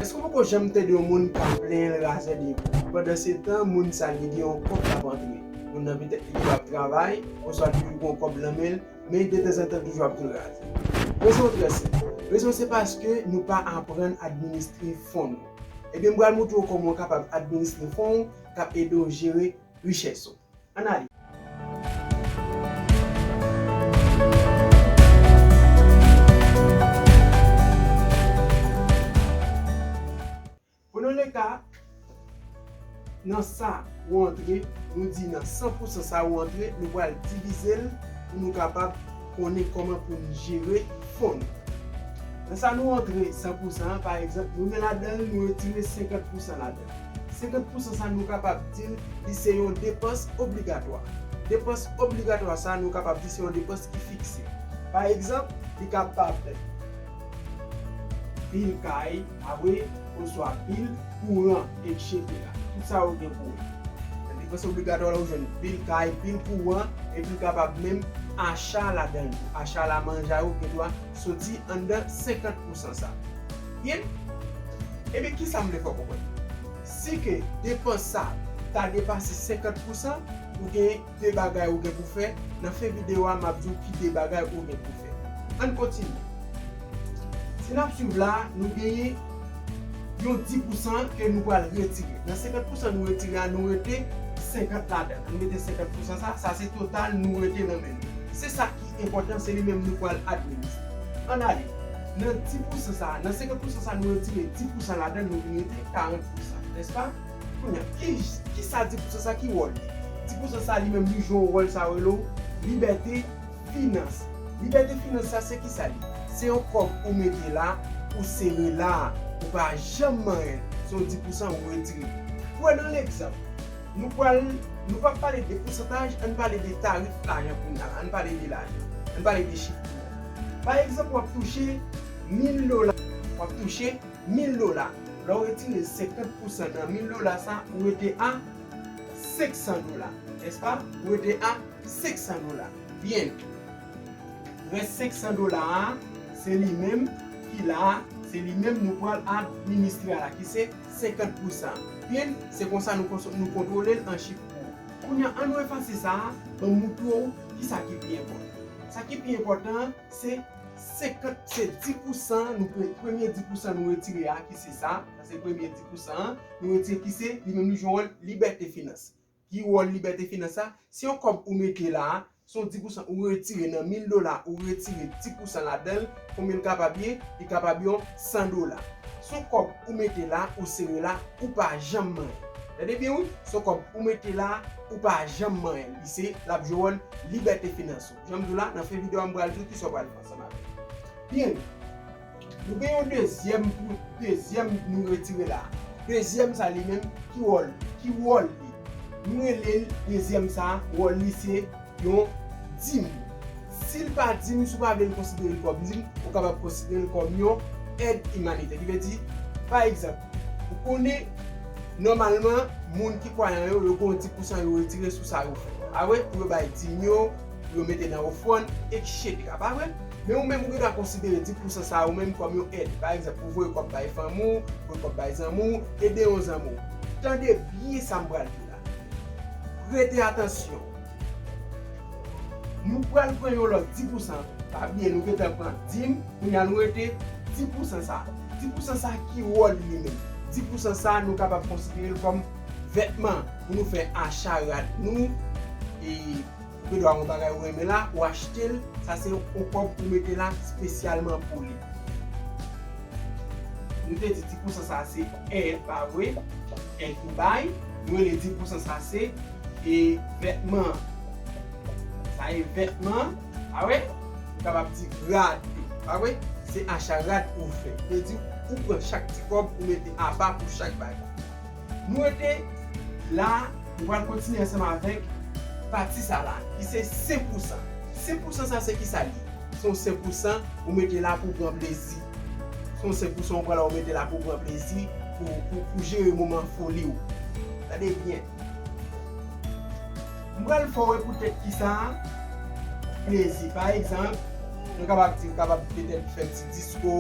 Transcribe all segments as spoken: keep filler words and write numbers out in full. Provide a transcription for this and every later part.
Èske w poko janm tande yon moun k ap plenyen l razè de ou? Pandan se tan, moun sa li gen yon kòb k ap antre. Moun nan petèt li ap travay, oswa li gen yon kòb nan men l, men detanzantan toujou ap vin razè. Rezon trè senp. Rezon se paske nou pa aprann administre fon nou. Ebyen, m pral montre w kòman w kapab administre fon w k ap ede w jere richès ou. Ann ale. Prenons le cas, nan sa ou antre, nou di nan san pousan sa ou antre, nou pral divize l pou nou kapab konnen kòman pou n jere fon nou. Nan sa nou antre san pousan an, pa egzanp, nou gen ladan l, nou retire senkant pousan ladan l. Senkant pousan sa nou kapab di l, li se yon depans obligatwa. Depans obligatwa sa nou kapab di se yon depans ki fikse. Pa egzanp, li kapab bil kay, pa vre, oswa bil kouran, etsetera. Tout sa yo gen pou yo. Nan depans obligatwa la, ou jwenn bil kay, bil kouran, epi l kapab menm acha ladan l tou. Acha la manje a yo gen dwa soti anndan senkant pousan sa. Byen? Ebyen, kisa m vle fè w konprann? Si ke depans sa ta depase senkant pousan, ou gen de bagay ou gen pou fè. Nan fen videyo a, m ap di w ki de bagay ou gen pou fè. Ann kontinye. Si n ap swiv la, nou genyen yon dis pousan ke nou pral retire. Nan senkant pousan nou retire a, nou rete senkant ladan. Nou mete senkant pousan sa, sa se total nou rete nan men nou. Se sa ki enpòtan, se li menm nou pral administre. Ann ale. Nan dis pousan sa, nan senkant pousan sa, nou retire dis pousan ladan, nou vin rete karant pousan, nèspa? Kounye a, ki, kisa dis pousan sa ki wòl li? Dis pousan sa, li menm, li jwe yon wòl, sa rele w libète finans. Libète finans sa, se kisa li? Se yon kòb ou mete la, ou sere la, ou pa janm manyen l. Se yon dis pousan ou retire. Prenons l'exemple. Nou pral, nou p ap pale de pousantaj, ann pale de tarif lajan kounye a la. Ann pale de lajan. Ann pale de chif kounye a. Pa egzanp, w ap touche mil dola. W ap touche mil dola. Lè w retire senkant pousan nan mil dola sa, ou rete a senk san dola. Nèspa? Ou rete a senk san dola. Byen. Rès senk san dola a, se li menm ki la a, se li menm nou pral administre a la, ki se senkant pousan. Byen, se konsa nou konso-, nou kontwole l an chif pou ou. Kounye a, ann nou efase sa a, ban m moutre w kisa ki pi enpòtan. Sa ki pi enpòtan, se senkant, se dis pousan, nou pre-, premye dis pousan nou retire a, ki se sa, sa se premye dis pousan an, nou retire ki se, li menm li jwe wòl libète finans. Ki wòl libète finans sa? Se yon kòb ou mete la, se yon dis pousan ou retire nan mil dola, ou retire dis pousan ladan l, konbyen l kapab ye? Li kapab yon san dola. Se yon kòb ou mete la, ou sere la, ou pa janm manyen. Tande byen wi, se yon kòb ou mete la, ou pa janm manyen. Li se, l ap jwe wòl libète finans ou. Jan m di w la, nan fen videyo a m pral di w kisa w pral fè ansanm avè l. Byen, nou gen yon dezyèm, dezyèm nou retire la. Dezyèm sa li menm, ki wòl, ki wòl li? Nou rele l dezyèm sa, wòl li se yon dim. Si l pa dim, si w pa vle l konsidere l kòm dim, ou kapab konsidere l kòm yon èd imanitè. Ki vle di, pa egzanp, ou konnen, nòmalman, moun ki kwayan yo, yo gen yon dis pousan yo retire sou sa yo fè. A vre, pou yo bay dim yo, pou yo mete nan ofrann, etsetera. Pa vre? Men ou menm, ou gen dwa konsidere dis pousan sa a ou menm kòm yon èd. Pa egzanp, ou voye kòb bay fanmi w, voye kòb bay zanmi w, ede yon zanmi w. Tande byen sa m pral di w la. Prete atansyon. Nou pral pran yon lòt dis pousan. Pa bliye, nou gentan pran dim, kounye a nou rete dis pousan sa. Dis pousan sa ki wòl li menm? Dis pousan sa, nou kapab konsidere l kòm vètman pou nou fè acha rad nou. E ou gen dwa yon bagay ou renmen la, ou achte l, sa se yon kòb ou mete la espesyalman pou li. Nou te di dis pousan sa se èd, pa vre? Èd ou bay. Nou rele dis pousan sa se, e, vètman. Sa e vètman, pa vre? Ou kapab di rad, pa vre? Se acha rad ou fè. Vle di, ou pran chak ti kòb, ou mete apa pou chak bagay. Nou rete la, nou pral kontinye ansanm avèk pati sa la, ki se senk pousan. Senk pousan sa, se ki sa li ye? Se yon senk pousan ou mete la pou pran plezi. Se yon senk pousan ou pran la, ou mete la pou pran plezi, pou, pou, pou jere moman foli w. Tande byen. M pral fè w wè poutèt ki sa plezi. Pa egzanp, nou kapab di, ou kapab petèt fè ti disko,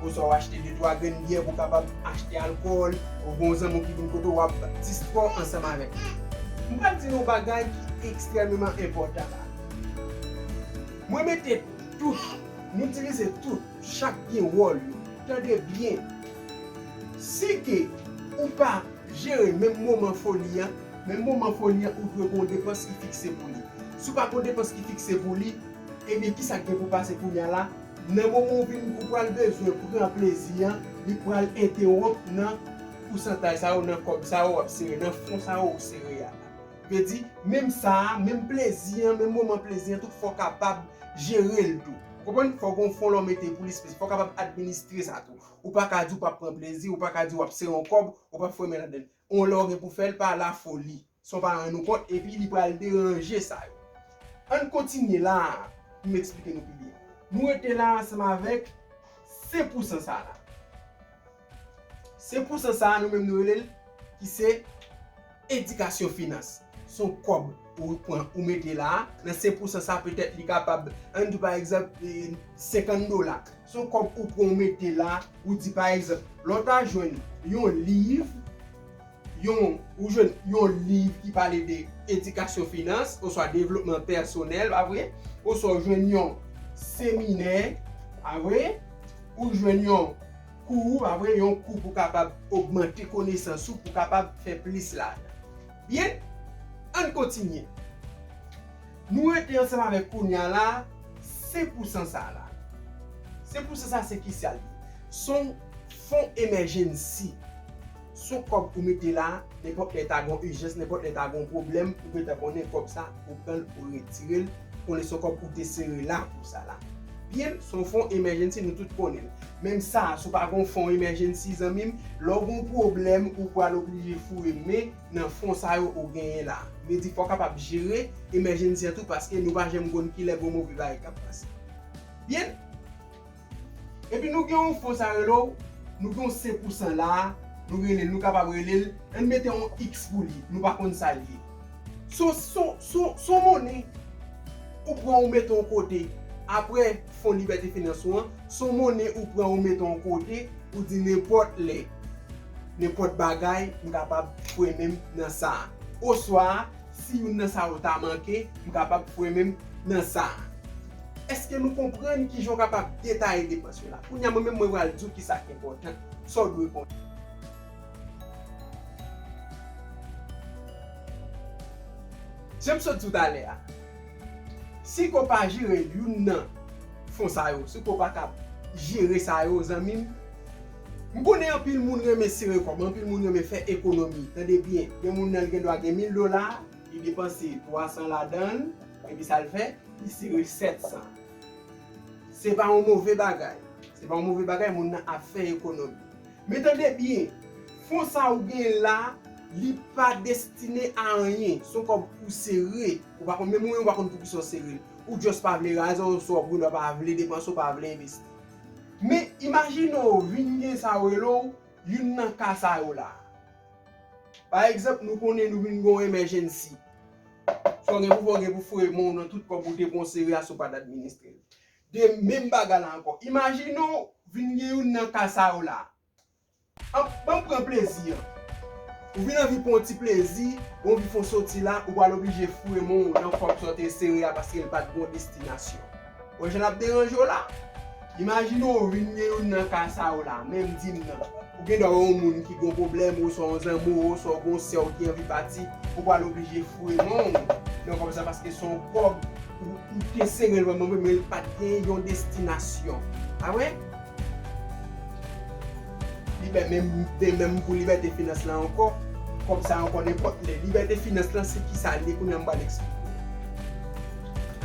oswa w achte de twa grenn byè pou w kapab achte alkòl, ou gen yon zanmi w ki vin kote w, w ap distwè w ansanm avèk li. M pral di nou yon bagay ki ekstrèmeman enpòtan la. Mwen mete tout, nou divize tout, chak gen wòl yo. Tande byen. Si ke ou pa jere menm moman foli an, menm moman foli an, ou dwe gen yon depans ki fikse pou li. Si w pa gen yon depans ki fikse pou li, ebyen, kisa k gen pou pase kounye a la? Nan moman ou vin, ou pral bezwen pran plezi an, li pral entewonp nan pousantaj sa yo, nan kòb sa yo w ap sere, nan fon sa yo w sere a. Vle di, menm sa a, menm plezi an, menm moman plezi an, tout fò w kapab jere l tou. Konprann? Fò w gen yon fon lè w mete pou li espesyal. Fò w kapab administre sa tou. Ou pa ka di w p ap pran plezi, ou pa ka di w ap sere yon kòb, ou p ap foure men ladan l. Yon lè w gen pou fè l pa lafoli, san w pa rann ou kont, epi li pral deranje sa yo. Ann kontinye la a pou m eksplike nou pi byen. Nou rete la ansanm avèk senk pousan sa la. Senk pousan sa a, nou menm nou rele l ki se edikasyon finans. Se yon kòb ou pran, ou mete la a. Nan senk pousan sa a, petèt li kapab, ann di pa egzanp, eh, senkant dola. Se yon kòb ou pran, ou mete la, ou di pa egzanp, lè w ta jwenn yon liv, yon, ou jwenn yon liv ki pale de edikasyon finans, oswa devlopman pèsonèl, pa vre? Oswa w jwenn yon seminè, pa vre? Ou jwenn yon kou, pa vre? Yon kou pou kapab ogmante konesans ou, pou kapab fè plis lajan. Byen, ann kontinye. Nou rete ansanm avèk kounye a la, senk pousan sa la. Senk pousan sa se kisa l ye? Se yon fon emèjensi. Se yon kòb ou mete la, nenpòt lè ta gen yon ijans, nenpòt lè ta gen yon pwoblèm, ou gentan konnen kòb sa, ou pran l, ou retire l, konnen se yon kòb ou te sere la pou sa la. Byen, se yon fon emèjensi, nou tout konnen l. Menm sa, si w pa gen yon fon emèjensi, zanmi m, lè w gen yon pwoblèm, ou pral oblije foure men nan fon sa yo ou genyen la. Vle di, fò w kapab jere emèjensi an tou, paske nou pa janm konn kilè gon move bagay k ap pase. Byen. Epi nou gen yon fon sa rele w, nou gen yon senk pousan la, nou rele l, nou kapab rele l, ann mete yon X pou li, nou pa konn sa l ye. Se yon, se yon, se yon, se yon monnen ou pran ou mete yon kote, apre fon libète finans ou an, se yon monnen ou pran ou mete yon kote, ou di nenpòt lè, nenpòt bagay, m kapab foure men m nan sa a. Oswa, si youn nan sa yo ta manke, m kapab foure men m nan sa a. Èske nou konprann kijan w kapab detaye depans yo la? Kounye a, mwen menm, mwen pral di w kisa k enpòtan, sa w dwe konnen. Jan m sot di w talè a, si ke w pa jere youn nan fon sa yo, si ke w pa ka jere sa yo, zanmi m, m konnen anpil moun renmen sere kòb, anpil moun renmen fè ekonomi. Tande byen, gen moun nan l gen dwa gen mil dola, li depanse twa san ladan l, epi sa l fè, li sere sèt san. Se pa yon move bagay. Se pa yon move bagay, moun nan ap fè ekonomi. Men tande byen, fon sa ou genyen la, li pa destine a anyen. Se yon kòb ou sere. Ou pa konn, menm ou menm ou pa konn poukisa w sere l. Ou just pa vle raze, oswa w gen dwa pa vle depanse, w pa vle envesti. Men imajine w vin gen sa yo rele w youn nan ka sa yo la. Pa egzanp, nou konnen nou vin gen yon emèjensi. Sa w gen pou fè, w gen pou foure men w nan tout kòb ou te pran w sere a si w pa t administre l. De menm bagay la ankò. Imajine w vin gen youn nan ka sa yo la. An, ban m pran plezi an. Ou vin anvi pran yon ti plezi, ou anvi fè yon soti la, ou pral oblije foure men w nan kòb sa w te sere a paske l pa t gen yon destinasyon. Ou wè jan l ap deranje w la? Imajine w vin gen youn nan ka sa yo la, menm di m nan. Ou gen dwa wè yon moun ki gen yon pwoblèm, oswa yon zanmi w, oswa w gen yon sè w ki anvi pati, ou pral oblije foure men w nan kòb sa paske se yon kòb ou, ou te sere l vrèman vre, men l pa t gen yon destinasyon. Pa vre? Libè-, menm, de menm pou libète finans la ankò, kòb sa ankò nenpòt lè. Libète finans la, se kisa l ye, kounye a m pral eksplike w.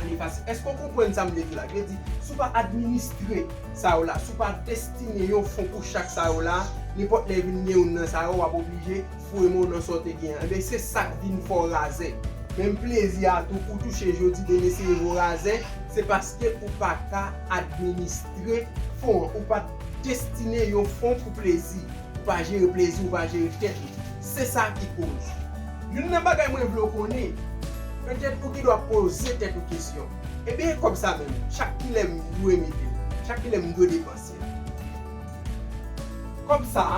Ann efase. Èske w konprann sa m vle di la? Vle di, si w pa administre sa yo la, si w pa destine yon fon pou chak sa yo la, nenpòt lè vin gen youn nan sa yo, w ap oblije foure men w nan sa w te gen an. Ebyen, se sa k vin fè w razè. Menm plezi a tou, ou touche jodi, demen se leve w razè, se paske ou pa ka administre fon an, ou pa destine yon fon pou plezi, ou pa jere plezi, ou pa jere tèt ou. Se sa ki koz. Youn nan bagay mwen vle w konnen, petèt ou gen dwa poze tèt ou kesyon, ebyen, e kòb sa menm, chak kilè m dwe mete l, chak kilè m dwe depanse l? Kòb sa a,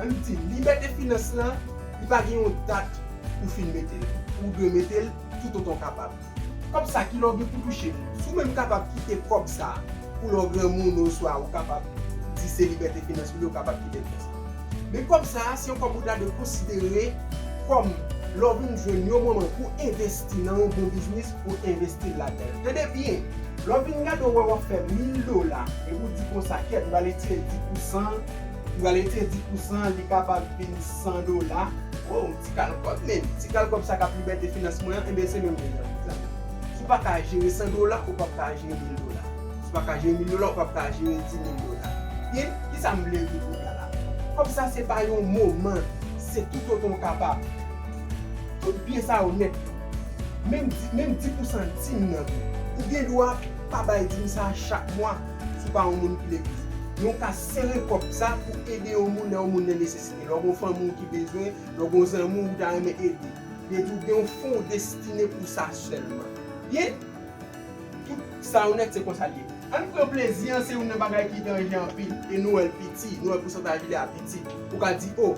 ann di, Libète Finans lan, li pa gen yon dat pou fin mete l. Ou dwe mete l toutotan w kapab. Kòb sa ki lè w gen pou touche l. Si w menm kapab kite kòb sa a pou lè w granmoun oswa ou kapab di se Libète Finans ou ye, ou kapab kite l konsa. Men kòb sa a, se yon kòb ou ta dwe konsidere kòm lè w vin jwenn yon moman pou envesti nan yon bon biznis, pou envesti l ladan l. Tande byen, lè w vin gade w wè w ap fè mil dola, epi w di konsa, kèt, m prale tire dis pousan, m prale tire dis pousan, li kapab vin san dola. Oh, ti kal kòb, men ti kal kòb sa k ap Libète Finans mwen an, enben se menm jan. Si w pa ka jere san dola, ou p ap ka jere mil dola. Si w pa ka jere mil dola, ou p ap ka jere dis mil dola. Byen, kisa m vle di kounye a la? Kòb sa se pa yon moman, se toutotan w kapab. Tout byen sa yo nèt. Menm di, menm dis pousan dim nan tou. Ou gen dwa pa bay dim sa a chak mwa si w pa yon moun ki legliz. Men w ka sere kòb sa pou ede yon moun lè yon moun nan nesesite. Lè w gen yon fanmi w ki bezwen, lè w gen yon zanmi w ou ta renmen ede. Li di w gen yon fon w destine pou sa sèlman. Byen, tout sa yo nèt se konsa l ye. Ann pran plezi an, se youn nan bagay ki danje anpil. E nou wè l piti, nou wè pousantaj li a piti. Ou ka di, o,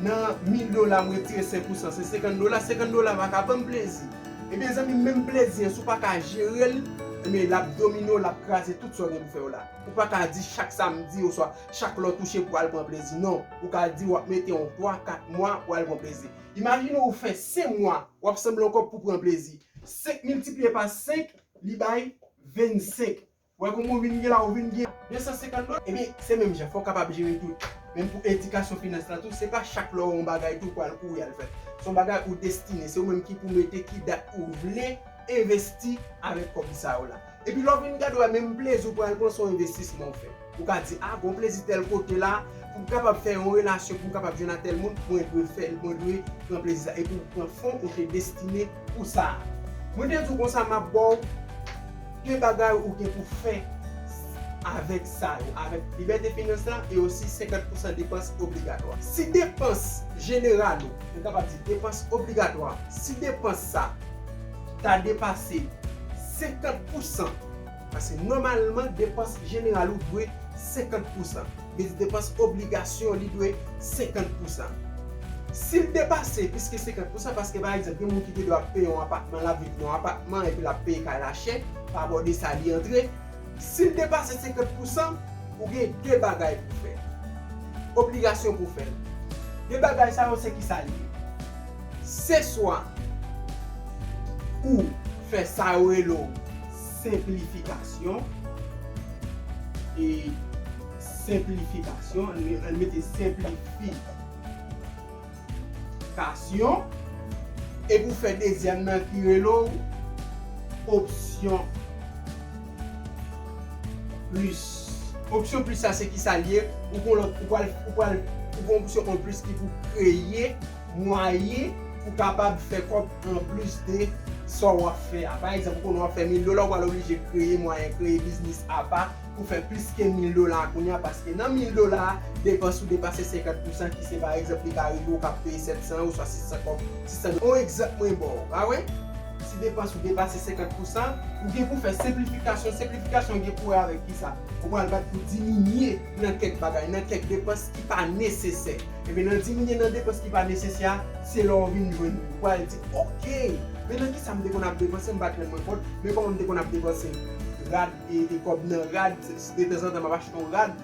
nan mil dola, m retire senk pousan, se senkant dola, senkant dola pa ka ban m plezi. Ebyen, zanmi m, menm plezi an, si w pa ka jere l, ebyen, l ap domine w, l ap kraze tout sa w gen pou fè yo la. Ou pa ka di chak samdi oswa chak lè w touche pou w al pran plezi. Non, ou ka di w ap mete yon twa, kat mwa pou w al pran plezi. Imajine w fè senk mwa, w ap sanble yon kòb pou pran plezi. Senk miltipliye pa senk, li bay vennsenk. Ou wè kòman w vin gen la, ou vin gen de san senkant dola. Ebyen, se menm jan, fò w kapab jere tout. Menm pou edikasyon finans lan tou, se pa chak lè w wè yon bagay tou pou w al kouri al fè. Se yon bagay ou destine, se ou menm ki pou mete ki dat ou vle envesti avèk kòb sa yo la. Epi lè w vin gade w wè menm plezi w pral pran se yon envestisman w fè. Ou ka di, a, gon plezi tèl kote la, pou m kapab fè yon relasyon, pou m kapab jwenn a tèl moun, mwen dwe fè l, mwen dwe pran plezi sa. Epi w pran fon ou te destine pou sa. Mwen te di w konsa, m ap ba w de bagay ou gen pou fè avèk sa yo, avèk Libète Finans lan e osi senkant pousan depans obligatwa. Si depans jeneral ou, nou kapab di depans obligatwa, si depans sa ta depase senkant pousan, paske nòmalman depans jeneral ou dwe senkant pousan. Vle di depans obligasyon li dwe senkant pousan. Si l depase plis ke senkant pousan, paske pa egzanp, gen moun ki te dwe ap peye yon apatman, l ap viv nan yon apatman, epi l ap peye kay la chè, pa rapò de sa li antre. Si l depase senkant pousan, ou gen de bagay pou fè. Obligasyon pou fè. De bagay sa yo se kisa l ye? Se swa ou fè sa yo rele w senplifikasyon, e senplifikasyon, ann, ann mete senplifikasyon, epi w fè dezyèm nan ki rele w opsyon plis. Opsyon plis sa se kisa l ye? Ou gon lòt, ou pral, ou pral, ou gon opsyon an plis ki pou kreye mwayen pou kapab fè kòb anplis de sa w ap fè a. Pa egzanp, ou konnen w ap fè mil dola, ou pral oblije kreye mwayen, kreye biznis apa pou fè plis ke mil dola a kounye a, paske nan mil dola a, depans ou depase senkant pousan, ki se pa egzanp, li ka rive ou ka peye sèt san oswa sis san kòb, sis san dola. Yon egzanp mwen ba w, pa vre? Si depans ou depase senkant pousan, ou gen pou fè senplifikasyon. Senplifikasyon gen pou wè avèk kisa? Ou pral bat pou diminye nan kèk bagay, nan kèk depans ki pa nesesè. Ebyen, nan diminye nan depans ki pa nesesè a, se lè w vin jwenn ou pral di, oke, men nan kisa m te konn ap depanse, m pa t rann mwen kont, men kòman m te konn ap depanse rad, e, e kòb nan rad, detanzantan m ap achte yon rad,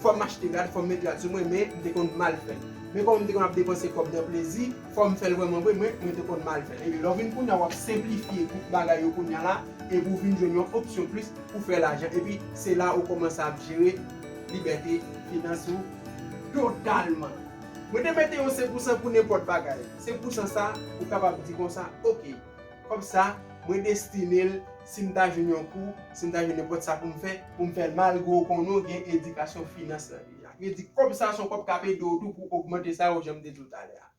fò m achte rad, fò m met rad sou mwen, men m te konn mal fè l. Men kòman m te konn ap depanse kòb nan plezi, fò m fè l vrèman vre, mwen, mwen te konn mal fè l. Ebyen, lè w vin kounye a, w ap senplifye tout bagay yo kounye a la, epi w vin jwenn yon opsyon plis pou fè lajan. Epi, se la ou kòmanse ap jere libète finans ou totalman. Mwen te mete yon senk pousan pou nenpòt bagay. Senk pousan sa, ou kapab di konsa, oke, kòb sa, mwen destine l, si m ta jwenn yon kou, si m ta jwenn nenpòt sa pou m fè, pou m fè l malgre w konnen w gen edikasyon finans lan deja. Vle di, kòb sa se yon kòb k ap ede w tou pou ogmante sa yo, jan m te di w talè a.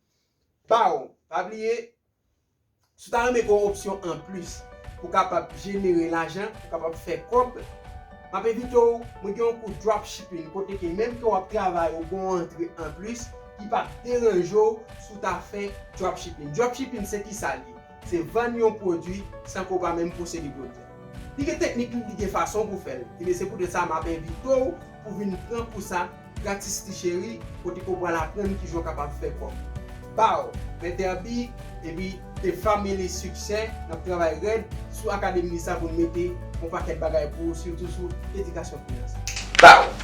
Ba w, pa bliye, si w ta renmen gen yon opsyon anplis pou w kapab jenere lajan, pou w kapab fè kòb, m ap envite w, mwen gen yon kou dropshipping, kote ke menm ke w ap travay, ou gen yon antre anplis ki p ap deranje w si w ta fè dropshipping. Dropshipping se kisa l ye? Se vann yon pwodui san ke w pa menm posede pwodui a. Li gen teknik li, li gen fason pou w fè l. Ebyen, se poutèt sa m ap envite w pou w vin pran kou sa Gratis Ti Cheri, kote ke w pral aprann kijan w kapab fè kòb. Baw, Mèt Herby, epi The Family Succès, n ap travay rèd sou akademi sa pou n mete yon pakèt bagay pou ou, sitou sou edikasyon finansye. Baw!